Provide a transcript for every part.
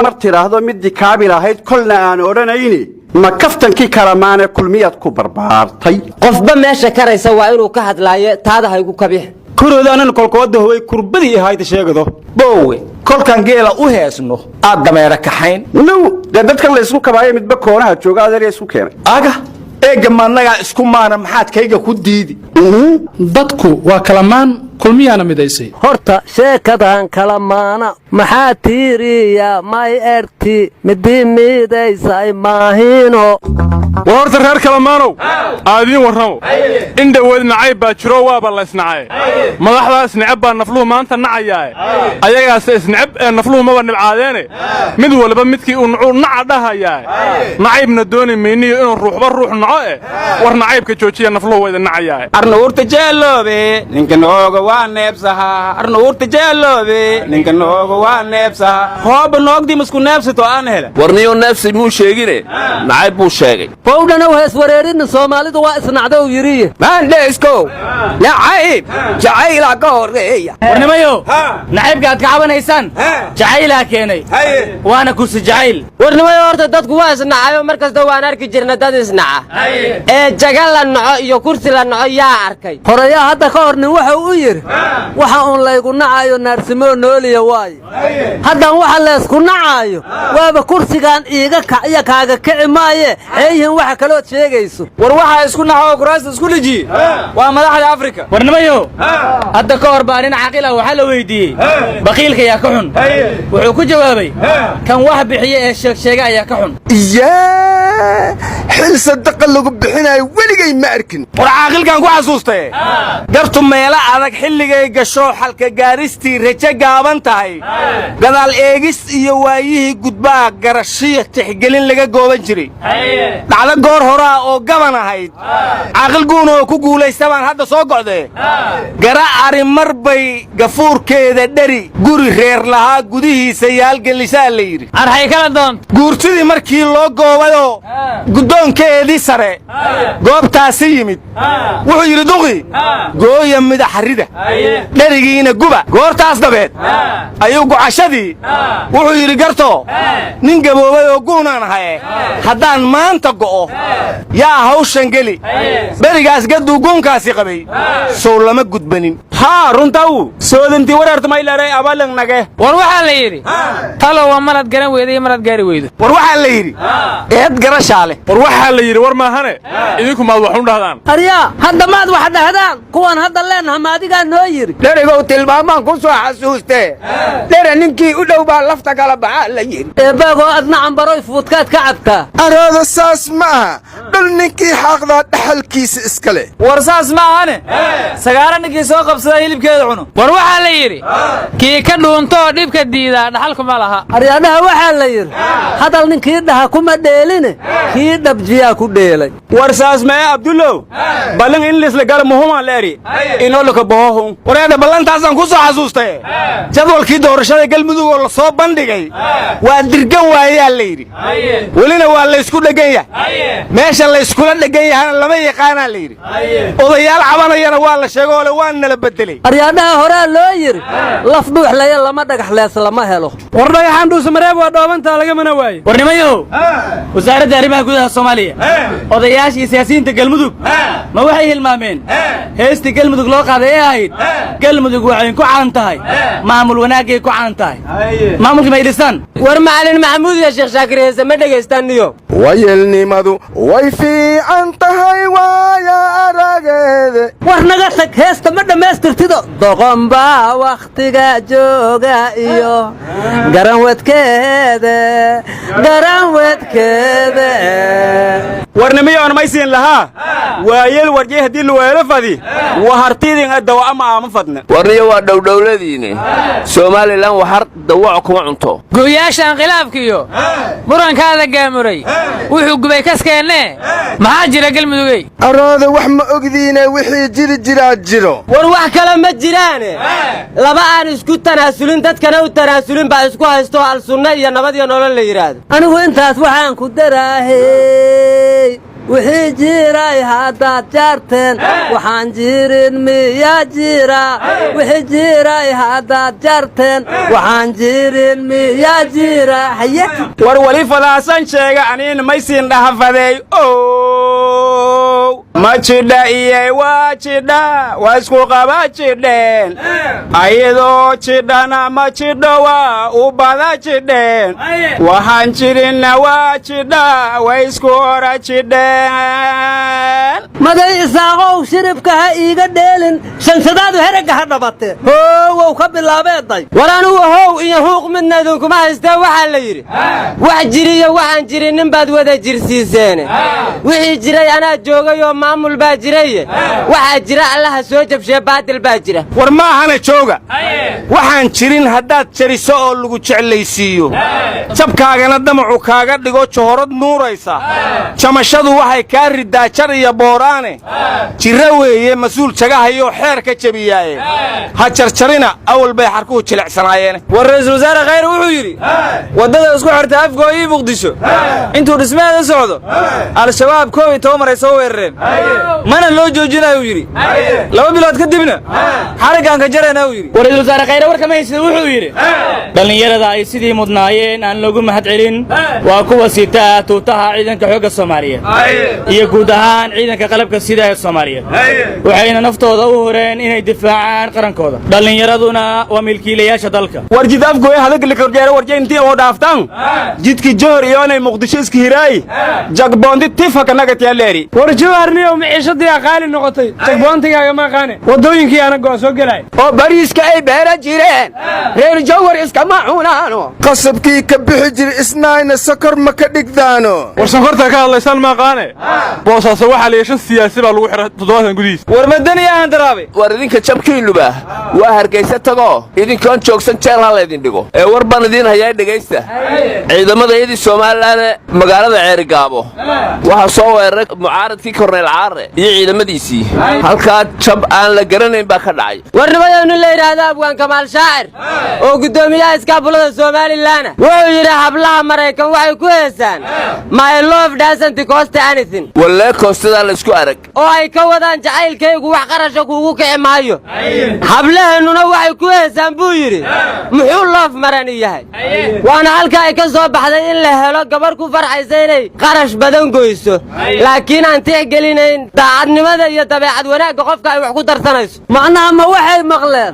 Mar tidhaahdo midii kaabil ahayd kolna aan odhanayni ma kaftankii kalamaane Kulmiyaad ku barbaartay. Qofba meesha karaysa waa inuu ka hadlaaye, taada haygu kabix. Korooda anan kolkooda howay kurbadii ahayta sheegado. Boowe, kolkaan geela u heesno aad dameera kaxayn. Now dee, dadkan la isku kabaayo midba koonaha jooga adeerya isku keenay. Aga eegga, maannagaa isku maana, maxaad kayga ku diidi? Dadku waa kalamaan, Kulmiyaana midaysay. Horta sheekadan kala maana maxaa tiiriya? May erti midii midaysay maahino. War horta reer Kalamaanow, aadiin warramo. In dhoweed nacayb baa jiro, waaba la isnacaye. Madaxdaas necab baa nafluhu maanta nacayaae, ayagaase isnecab ee nafluhu maba nibcaadeene. Mid waliba midkii uu nacuu naca dhahayaae, nacaybna dooni mayniyo inuu ruuxba ruux naco eh. War nacaybka joojiya, nafluhu waa idin nacayaae. Arnuurta jeeloobe, ninka nooga waa neebsahaa. Arnuurta jeeloobe, ninka nooga waa neebsahaa. Hooba noogdii masku neebsato aan hela. Warniyo, neefsi muu sheegine, nacayb buu sheegay. Bowdhanow, hees wareerinna, Soomaalidu waa isnacdow yidhiye. Maandheeskow, nacayb jacaylaa ka horreeya. Warnimayo, nacaybka aad ka cabanaysaan jacaylaa keenay, waana kursi jacayl. Warnimayo, horta dadku waa isnacayo, mar kasta waan arki jirna dad isnaca ee jaga la naco iyo kursi la naco yaa arkay. Horeyaa hadda ka hor nin wuxuu u yidhi: "Waxa uun laygu nacaayo naarsimoo nooliya waayo." Haddan waxa laysku nacaayo waaba kursigan iiga kac iyo kaaga kici maaye, xeeyihin waxa kalood sheegayso. War waxaa isku naxo oo kuraasta isku lijiye waa madaxda Afrika. Warnimayo, hadda ka hor baa nin caaqil ah waxaa la weydiiyey: "Baqiilka yaa ka xun?" Wuxuu ku jawaabay: "Kan wax bixiya ee sheegsheega ayaa ka xun." Iyaa, xil sadaqa lagu bixinayo weligay ma arkin. War caaqilkan ku xasuustae, gartu meelo adag xilligay gasho, xalka gaaristii rajo gaaban tahay, gadaal eegis iyo waayihii gudbaa garashiya tixgelin laga gooban jiray. Dhacdo goor horaa oo gaban ahayd, caaqil guun oo ku guulaysta baan hadda soo go'dee. Gara ari mar bay gafuurkeeda dheri guri reer lahaa gudihiisa yaalgelisaa la yidhi. Arxay kala doonta. Guurtidii markii loo goobayoo guddoonkeedii sare goobtaasi yimid, wuxuu yidhi duqi: "Gooya midaxarrida, dherigiina guba." Goortaas dabeed ayuu gocashadii wuxuu yidhi: "Gartoo nin gaboobay oo guunaan ahaye, haddaan maanta go'o yaa hawshan geli?" Berigaas gadduu guunkaasi qabay sow lama gudbanin. Haa, runtaw soodantii wareertumayleeray abalang nage. War waxaa la yidhi: "Talo waa marad garan weyda iyo marad gaari weydo." War waxaa la yidhi: "Eed garashaa leh." War waxaa la yidhi war maahane, idinku maad wax u dhahdaan. Aryaa, hadda maad wax dhahdaan kuwaan hadda leenaha, ma adigaa noo yidhi? Dherigow, tilmaamaan ku soo xasuustee, dhere ninkii u dhow baa lafta kala baxaa la yidhi. Eebbaagoo, adna cambaroy fuudkaad ka cabtaa. Arooda, saas ma aha. Dhul ninkii xaaqdaa dhaxalkiisa iska leh. War saas ma ahane, sagaara ninkii soo qabsadaa hilibkeeda cuno. War waxaa la yidhi: "Kii ka dhuunto oo dhibka diidaa dhaxalkuma laha." Aryaadhaha, waxaa la yidhi: "Hadal ninkii dhaha kuma dheeline, kii dhabjiyaa ku dheelay." War saas mee, Abdullow, ballan in lisla gala muhumaan la eri inoo laka bohohun. Wareedha, ballantaasaan ku soo xasuustaye, jadwalkii doorashada Galmudug oo la soo bandhigay waa dirgan waayaa la yidhi, welina waa laysku dheggan yahay. Meesha layskula dheggan yahana lama yaqaanaa la yidhi. Odayaal cabanayana waa la sheego ole waa nala beddelay. Aryaadhaha, horaa loo yidhi: "Laf dhuuxlaya lama dhagax lees lama helo." War dhagaxaan Dhuusamareeb waa dhoobantaa, lagamana waaye. War nimayow, wasaaradda arrimaha gudaha Soomaaliya, odayaasha iyo siyaasiyiinta Galmudug ma waxay hilmaameen heestii Galmudug loo qaaday ee ahayd: "Galmudug waxay ku caan tahay maamul wanaaggay ku caan tahay"? Maamulkii may dhisaan? War Macalin Maxamuud iyo Sheekh Shaakir heese ma dhegaystaan niyo. Wayelnimadu way fiican tahay waaya arageede. War naga tag, heesta ma dhammaystirtido. Doqonbaa wakhtiga jooga iyo garanwadkeede, garanwadkeede. Warnimiyoon maysiin lahaa waayel warjay haddii luweelo fadi wahartidin adawa ama aama fadna. Warniyo, waa dhowdhowladiine, Somalilan waxar dawaco kuma cunto. Go'yaashaan khilaafkiiyo murankaada gaamuray wuxuu gubay kaskeennee, maxaa jira Galmudugey? Arooda, wax ma ogdiine, wixii jiri jiraa jiro. War wax kale ma jiraane, laba aan isku tanaasulin, dadkana u tanaasulin baa isku haysto, Al Sunna iyo Nabad iyo Nolol la yidhaahdo. Anigu intaas waxaan ku daraahey. Wixii jiray haddaad jarteen, waxaan jirin miyaa jira? Wixii jiray haddaad jarteen, waxaan jirin miyaa jira? Haye. War wali fadaasan sheega, aniina maysiin dhahafadeey ow ma jidha iyey waa jidha, waa isku qaba jidheen, ayadoo jidhana ma jidho, waa u bada jidheen, waxaan jirinna waa jidha, way isku ora jidheen. Maday Isaaqow, shiribka ha iiga dheelin, shanshadaadu heragga ha dhabatee, hoowow ka bilaabeeday. War anugu how iyo huuq midna idinkuma haystee. Waxaa la yidhi, wax jiriyo waxaan jirin baad wada jirsiiseene. Wixii jiray anaa joogay oo maamul baa jiraye. Waxaa jira Allaha soo jabshee, baadil baa jira. War ma ahana jooga, waxaan jirin haddaad jariso oo lagu jeclaysiiyo, jabkaagana damacu kaaga dhigo johorad nuuraysa, jamashadu waxay kaa riddaa jar iyo booraane. Jirra weeye mas-uul jagahayoo xeer ka jebiyaaye. Ha jarjarina, awal bay xarkuhu jilecsanaayeen. War ra'iisul wasaare Khayre wuxuu yidhi, waddada isku xirta Afgooy iyo Muqdisho intuu dhismaheeda socdo, Al-Shabaab 11 mar ay soo weerareen, mana loo joojinayo uu yidhi. 2 bilood kadibna xariggaan ka jarayna uu yidhi. War ra'iisul wasaare Khayre war kama haysid. Wuxuu yidhi, dhallinyarada ay sidii mudnaayeen aan loogu mahad celin waa kuwa sita tuutaha ciidanka xoogga Soomaaliyeed iyo guud ahaan ciidanka qalabka sida ee Soomaaliyeed, waxayna naftooda u hureen inay difaacaan qarankooda. Dhallinyaraduna waa milkiilayaasha dalka. War jid Afgooy hadagli korjeere warje intii oo dhaaftaan jidki Johor iyoonay Muqdisho iska hiraay jagboonti tifa kanagatiyaleeri. War Jawharniyow, maciishadii qaali noqotay, jagboontigaaga ma aqaane, waddooyinkii ana go'a soo gelay. Oo bariiska ay beera jireen reer Jawhar iskama cunaano. Qasabkii ka bixi jiri isnaayna sokor ma ka dhigdaano. War sonkorta ka hadlaysaan ma aqaane, Boosaaso waxaa la shan siyaasi baa lagu xiray 70 gudihiis. War Madani ahan daraabe. War idinka jabkiinuba waa Hargaysa tagoo idinkoon joogsan jeel ha laydin dhigo. Ee war baan idiin hayaa, dhegaysta. Ciidamadayadii Somalilan magaalada Ceerigaabo waxaa soo weeraray mucaaradkii Korneyl Caare iyo ciidamadiisii. Halkaa jab aan la garanayn baa ka dhacay. Warnimayow, nin la yidhaahdo Abwaan Kamaal Shaacir oo guddoomiyaha iskaabulada Somalilanna wuxuu yidhi, hablaha Maraykan waxay ku heesaan "My love doesn't cost anything." Wallee koostadaa laysku arag. Oo ay ka wadaan jacaylkaygu wax qarasha kuugu kici maayo. Hablaheennuna waxay ku heesaan buu yidhi, muxuu love marani yahay? Waana halka ay ka soo baxday in la helo gabarh ku farxaysa inay qarash badan goyso, laakiin aan tixgelinayn daacadnimada iyo dabeecad wanaagga qofka ay wax ku darsanayso. Macnaha ma waxay maqleen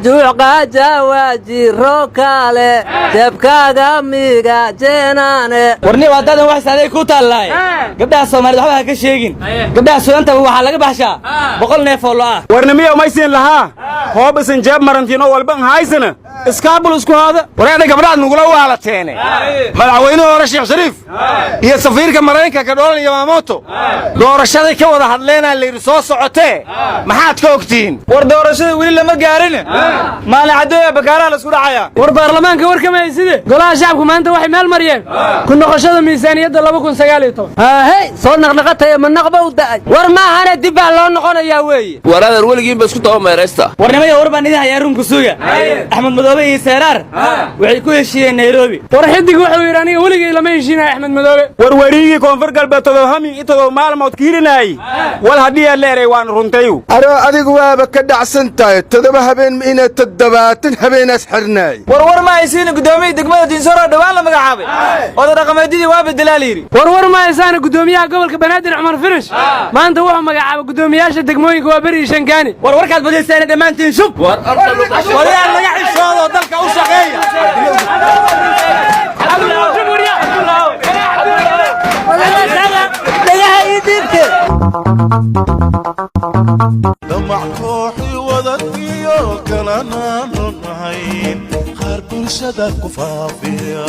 juuqaaja waa jiro kaale jeebkaaga miga jeenaane? Warniyow, haddaadan wax saaday ku taallahay, gabdhaha Soomaaliyed waxba ha ka sheegin. Gabdhaha Suudantaba waxaa laga baxshaa 100 neef oo lo ah. Warnimiyow, maysiin lahaa hoobisan jeeb marantiin oo walban haysana iskaabul isku haada. Wareedha, gabdhaad nugula waalateene. Madaxweynuhu hore Sheekh Shariif iyo safiirka Maraykanka Dholan Yamamoto doorashaday ka wada hadleenaa layidhi soo socotee, maxaad ka ogtihiin? War doorashada weli lama gaarin, maalin caddooya bakaaraha la isku dhacayaa. War baarlamaanka war kama hayside, golaha shacabku maanta waxay meel mariyeen ku noqoshada miisaaniyadda 2019. Haahey, soo naqnaqataya, ma naqba u da'ay? War maahane, dib baa loo noqonayaa weeye. War adeer, weligiinba isku daba meeraysta. Warnimayo, war baan idin hayaa, runku suga. Axmed Madoobe iyo Seeraar waxay ku heshiiyeen Nairobi. War Xidig wuxuu yidhi, aniga weligay lama heshiinaya Axmed Madoobe. War wariigii Koonfur Galbeed 7 hamin iyo 7 maalmood kiirinaay wal haddii leeray waan runtayu. Aroo, adigu waaba ka dhacsan tahay, 7 habeen ma inaad 70 habeenaas xirnaay. War war ma haysiina, guddoomiya degmada Diinsoor dhawaan la magacaabay oda dhaqameedyadii waa bedelaa la yidhi. War war ma haysaana, guddoomiyaha gobolka Banaadir Cumar Finish maanta wuxuu magacaabay guddoomiyaasha degmooyinka waa Beri iyo Shangaani. War warkaad badaysaana, dhammaantiin shub. Waryaa, laga xishoodo, dalka u shaqeeya. Dhagaha ii dhiibte. Damac kooxi wadad iyo kalanaanu nahayn, qaar bulshada ku faafiya.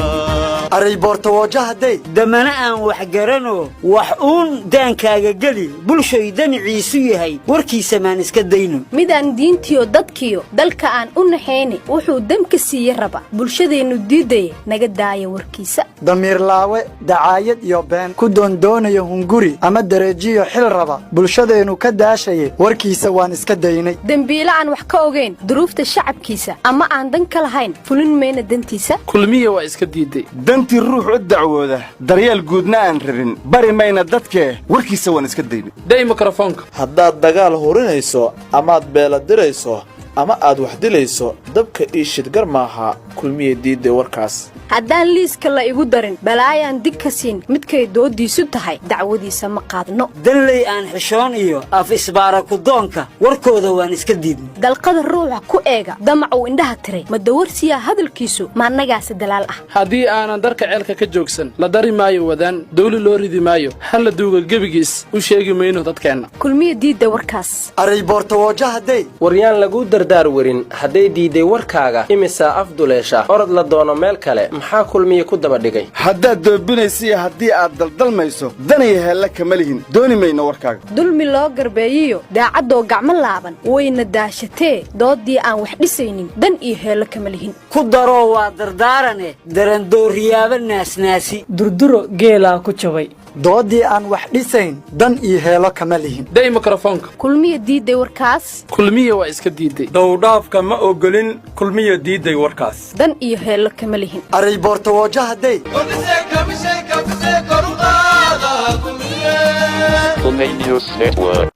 Arayboortawoojahaday damana aan wax garanoo wax uun daankaaga geli, bulshay daniciisu yahay, warkiisa maan iska dayno. Midaan diintiyo dadkiyo dalka aan u naxayni, wuxuu demka siiye raba, bulshadeennu diidaya, naga daaya warkiisa. Damiirlaawe dacaayad iyo been ku doondoonaya hunguri ama dareejiyo xil raba, bulshadeennu ka daashaye, warkiisa waan iska daynay. Dembiile aan wax ka ogayn duruufta shacabkiisa ama aan dan ka lahayn, fulin mayna dantiisa. Kulmiya waa iska diiday. Danta. Intii ruux u dacwooda daryeel guudna aan rabin, bari mayna dadkee, warkiisa waan iska daynay. Day mikrofoonka. Haddaad dagaal hurinayso amaad beela dirayso ama aad wax dilayso, dabka ii shidgar maaha. Kulmiye diidday warkaas. Haddaan liiska la igu darin, balaayaan dig ka siin midkay dooddiisu tahay, dacwadiisa ma qaadno. Danley aan xishoon iyo af isbaara kudoonka, warkooda waan iska diidnay. Dalqada ruuxa ku eega damacuu indhaha tiray, ma dawarsiyaa hadalkiisu, ma annagaase dalaal ah? Haddii aanan darka ceelka ka joogsan, la dari maayo wadaan, dawli loo ridi maayo, halla duuga gebigiis, u sheegi mayno dadkeenna. Kulmiye diidday warkaas. Waryaan laguu dardaar werin hadday diidday warkaaga, imisaa af duleesha, orod la doono meel kale, maxaa Kulmiye ku daba dhigay? Haddaad doobinaysa iyo haddii aad daldalmayso, danaya heella kama lihin, dooni mayno warkaaga. Dulmi loo garbeeyiyo daacaddoo gacmo laaban wayna daashatee, dooddii aan wax dhisaynin, dan iyo heello kama lihin. Ku daroo waa dardaarane, darandooriyaaba naasnaasi. Durduro geelaa ku jabay. Doodii aan wax dhisayn, dan iyo heelo kama lihin. Day mikrofoonka. Kulmiye diidday warkaas. Kulmiye waa iska diidday. Dowdhaafka ma ogolin. Kulmiye diidday warkaas. Dan iyo heello kama lihin. News Network.